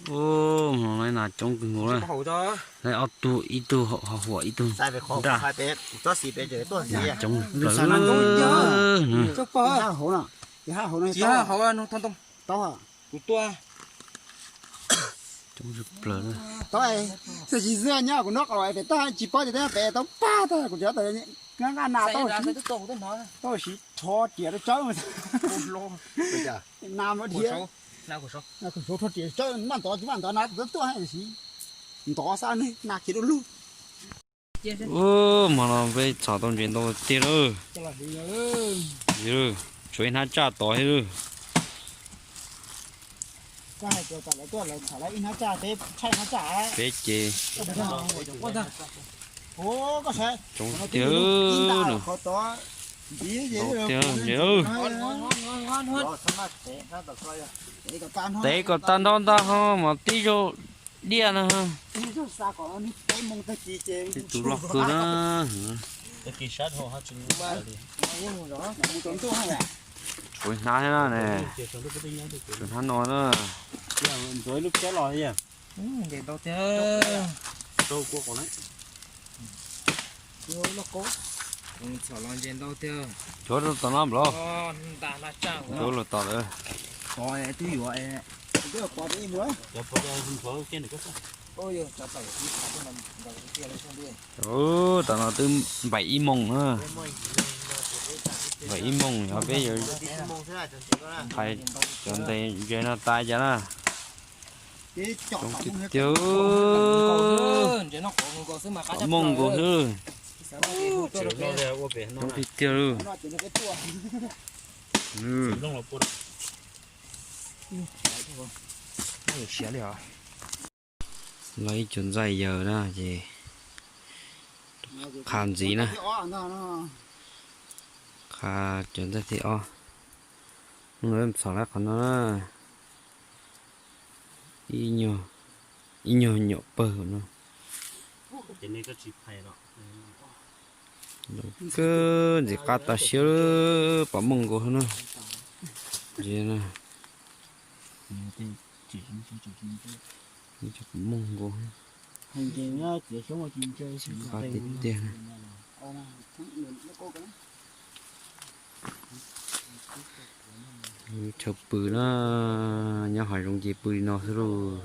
Ub, hmo no nas coob kawg nkaus na. Lawv ob tug, ib tug hauv huam ib tug nraj. Nas coob plaws. Coob plaws. Tsis xwb nyob kuv noj qau pem tsis paub tias pem tau pag tag kuv cov nqa nas tau siv rho riam rau tsawb. Nas mas dhia, rho riam tsawb maj ntov tsis maj ntov nas tuaj tuaj siv ntov xab nas khiav du lug. Ub, hmo no peb txhom tau ntses ntau tiag lawm. Tshuav ib hnab tsaj tod thiab. Peb ces coob tiag no. Ntses, tev kom tag nrho ntag ho mas tib zaug diaj no. Tej tus loj kawg na. Tshuav hnab thiab na ne. Tshuav hnab no na. Cov rau tom no nplo. Cov los tom lawm. Tom no twb npaim ib moos na. Npaim ib moos yog peb yuav qhais cov ntes ntses no tas cas na. Coob tiag tiag. Pom mooj nkaus xwb. Coob tiag tiag lawm. Los ib co ntxaij yawg na ces qha ntxiv na. Qha cov ntxaij thib ob. Hnub no txhom lawm qhov no na. Ib nyuag nyuam pawg no. Kawg ntxim qab tas siab, pom mooj nkaus na. Ntses na. Pom mooj nkaus. Qab tiag tiag. Chaw pw na, nyob hav zoov ces pw li no xwb lauj.